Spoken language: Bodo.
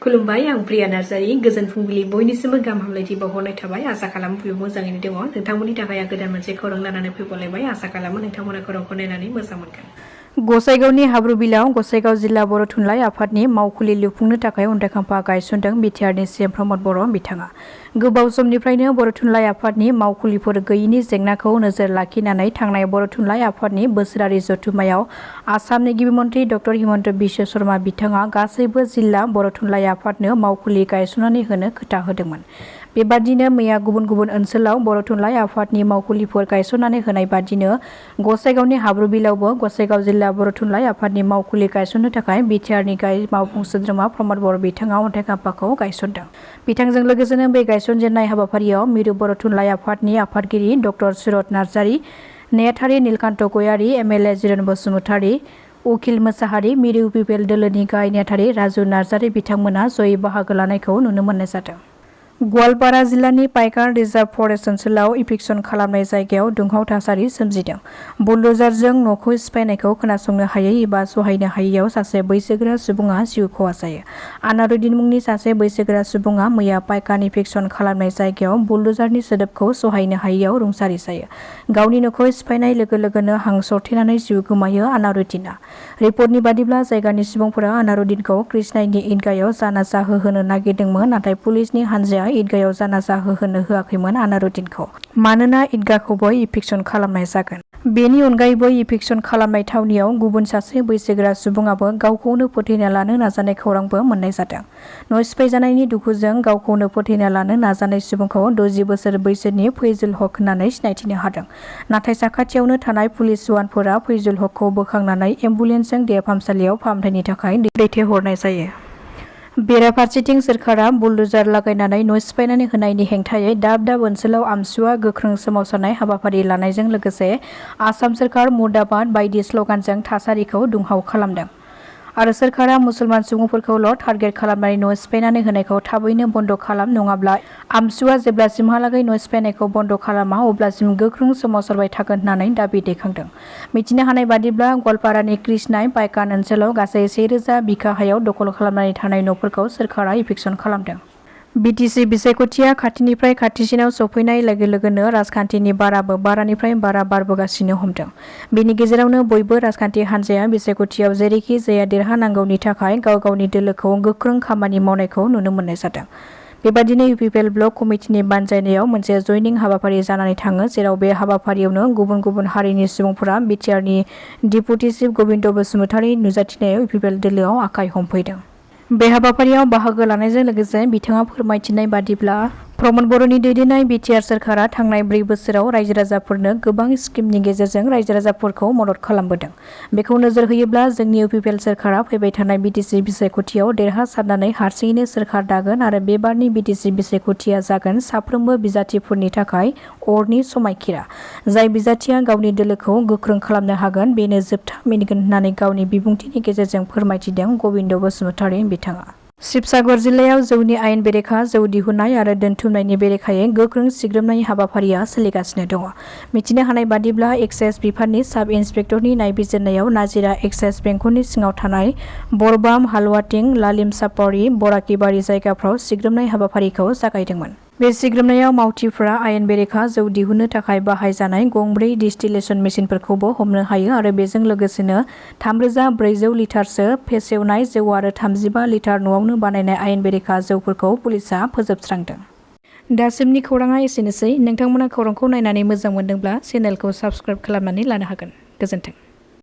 खुलुमबाय आं प्रिया नार्जारी गोजोन फुंबिलि बयनिसिमबो गाहाम हामलायथि बावहरनाय थाबाय आसा खालामो बयबो मोजाङैनो दङ नोंथांमोननि थाखाय आं गोदान मोनसे खौरां लानानै फैबावलायबाय आसा खालामो नोंथांमोना खौरांखौ नायनानै मोजां मोनगोन। गसाइगावनि हाब्रुबिलाव गसाइगाव जिल्ला बर' थुनलाइ आफादनि मावखुलि लुफुंनो थाखाय अन्थाइ खाम्फा गायसनदों BTRनि CM प्रमद बर' बिथाङा। गोबाव समनिफ्रायनो बर' थुनलाइ आफादनि मावखुलिफोर गैयिनि जेंनाखौ नोजोर लाखिनानै थांनाय बर' थुनलाइ आफादनि बोसोरारि जथुम्मायाव आसामनि गिबि मन्थ्रि डक्टर हिमन्त बिश्व शर्मा बिथाङा गासैबो जिल्ला बर' थुनलाइ आफादनो मावखुलि गायसननानै होनो खोथा होदोंमोन। बेबादिनो मैया गुबुन गुबुन ओनसोलाव बर' थुनलाइ आफादनि मावखुलिफोर गायसननानै होनाय बादिनो गसाइगावनि हाब्रुबिलावबो गसाइगाव जिल्ला बर' थुनलाइ आफादनि मावखुलि गायसननो थाखाय BTRनि मावफुं सोद्रोमा प्रमद बर' बिथाङा अन्थाइ खाम्फाखौ गायसनदों। बिथांजों लोगोसेनो बे गायसनजेननाय हाबाफारियाव मिरु बर' थुनलाइ आफादनि आफादगिरि डक्टर सुरत नार्जारी, नेहाथारि नीलकान्त गयारी, MLA जिरन बसुमतारी, उकिल मोसाहारी, मिरु पिपेल दोलोनि गाहाय नेहाथारि राजु नार्जारी बिथांमोना जयै बाहागो लानायखौ नुनो मोननाय जादों। गवालपारा जिल्लानि पाइकार रिजार्भ फरेस्ट ओनसोलाव इभिक्सन खालामनाय जायगायाव दुंहाव थासारि सोमजिदों। बुलडजारजों न'खौ सिफायनायखौ खोनासंनो हायै एबा सहायनो हायैयाव सासे बैसोगोरा सुबुङा जिउ खहा जायो। आनारुद्दिन मुंनि सासे बैसोगोरा सुबुङा मैया पाइकार इभिक्सन खालामनाय जायगायाव बुलडजारनि सोदोबखौ सहायनो हायैयाव रुंसारि जायो। गावनि न'खौ सिफायनाय लोगो लोगोनो हां सरथेनानै जिउ गोमायो आनारुद्दिना। रिपर्टनि बादिब्ला जायगानि सुबुंफोरा आनारुद्दिनखौ कृष्णाईनि ईदगाहयाव जानाजा होहोनो नागिरदोंमोन नाथाय पुलिसनि हानजाया ईदगाहयाव जानाजा होहोनो होआखैमोन आनारुद्दिनखौ। मानोना ईदगाहखौबो इभिक्सन खालामनाय जागोन। बेनि अनगायैबो इभिक्सन खालामनाय थावनियाव गुबुन सासे बैसोगोरा सुबुङाबो गावखौनो फोथैना लानो नाजानाय खौरांबो मोननाय जादों। न' सिफायजानायनि दुखुजों गावखौनो फोथैना लानो नाजानाय सुबुंखौ 60 बोसोर बैसोनि फैजुल हक होननानै सिनायथिनो हादों। नाथाय साखाथियावनो थानाय पुलिस जवानफोरा फैजुल हकखौ बोखांनानै एम्बुलेन्सजों देहा फाहामसालियाव फाहामथायनि थाखाय दैथायहरनाय जायो। बेराफारसेथिं सोरखारा बुलडजार लागायनानै न' सिफायनानै होनायनि हेंथायै दाब दाब ओनसोलाव आमसुवा गोख्रों सोमावसारनाय हाबाफारि लानायजों लोगोसे आसाम सोरखार मुर्दाबाद बायदि स्लगानजों थासारिखौ दुंहाव खालामदों। आरो सोरखारा मुसलमान सुबुंफोरखौल' टारगेट खालामनानै न' सिफायनानै होनायखौ थाबैनो बन्द खालाम नङाब्ला आमसुवा जेब्लासिमहालागै न' सिफायनायखौ बन्द खालामा अब्लासिम गोख्रों सोमावसारबाय थागोन होननानै दाबि दैखांदों। मिथिनो हानाय बादिब्ला गवालपारानि कृष्णाई पाइकान ओनसोलाव गासै 1000 बिघा हायाव दखल खालामनानै थानाय न'फोरखौ सोरखारा इभिक्सन खालामदों। BTC बिसायख'थिया खाथिनिफ्राय खाथिसिनाव सफैनाय लोगो लोगोनो राजखान्थिनि बाराबो बारानिफ्राय बारा बारबोगासिनो हमदों। बेनि गेजेरावनो बयबो राजखान्थि हान्जाया बिसायख'थियाव जेरैखि जाया देरहानांगौनि थाखाय गाव गावनि दोलोखौ गोख्रों खामानि मावनायखौ नुनो मोननाय जादों। बेबादिनो UPPL ब्लक कमिटिनि बानजायनायाव मोनसे जयनिं हाबाफारि जानानै थाङो जेराव बे हाबाफारियावनो गुबुन गुबुन हारिनि सुबुंफोरा BTRनि डिपुटि चिफ गबिन्द बसुमतारी नुजाथिनायाव UPPL दोलोआव आखाइ हमफैदों। बे हाबाफारियाव बाहागो लानायजों लोगोसे बिथाङा फोरमायथिनाय बादिब्ला प्रमद बर'नि दैदेननाय BTR सोरखारा थांनाय 4 बोसोराव रायजो राजाफोरनो गोबां स्किमनि गेजेरजों रायजो राजाफोरखौ मदद खालामबोदों। बेखौ नोजोर होयोब्ला जोंनि UPPL सोरखारा फैबाय थानाय BTC बिसायख'थियाव देरहासारनानै हारसिङैनो सोरखार दागोन आरो बे बारनि BTC बिसायख'थिया जागोन साफ्रोमबो बिजाथिफोरनि थाखाय अरनि समायखिरा। जाय बिजाथिया गावनि दोलोखौ गोख्रों खालामनो हागोन बेनो जोबथा मिनिगोन होननानै गावनि बिबुंथिनि गेजेरजों फोरमायथिदों गबिन्द बसुमतारी बिथाङा। शिबसागर जिल्लायाव जौनि आयेन बेरेखा जौ दिहुननाय आरो दोनथुमनायनि बेरेखायै गोख्रों सिग्रोमनाय हाबाफारिया सोलिगासिनो दङ। मिथिनो हानाय बादिब्ला एक्साइज बिफाननि साब इन्सपेक्टरनि नायबिजिरनायाव नाजिरा एक्साइज बेंखननि सिङाव थानाय बरबाम, हालुवाथिं, लालिम सापारि, बराकिबारि जायगाफ्राव सिग्रोमनाय हाबाफारिखौ जागायदोंमोन। बे सिग्रोमनायाव मावथिफ्रा आयेन बेरेखा जौ दिहुननो थाखाय बाहायजानाय गंब्रै डिस्टिलेशन मेसिनफोरखौबो हमनो हायो आरो बेजों लोगोसेनो 3400 लिटारसो फेसेवनाय जौ आरो 35 लिटार न'आवनो बानायनाय आयेन बेरेखा जौफोरखौ पुलिसआ फोजोबस्रांदों। दासिमनि खौराङा एसेनोसै। नोंथांमोना खौरांखौ नायनानै मोजां मोनदोंब्ला चेनेलखौ साबस्क्राइब खालामनानै लानो हागोन। गोजोन्थों।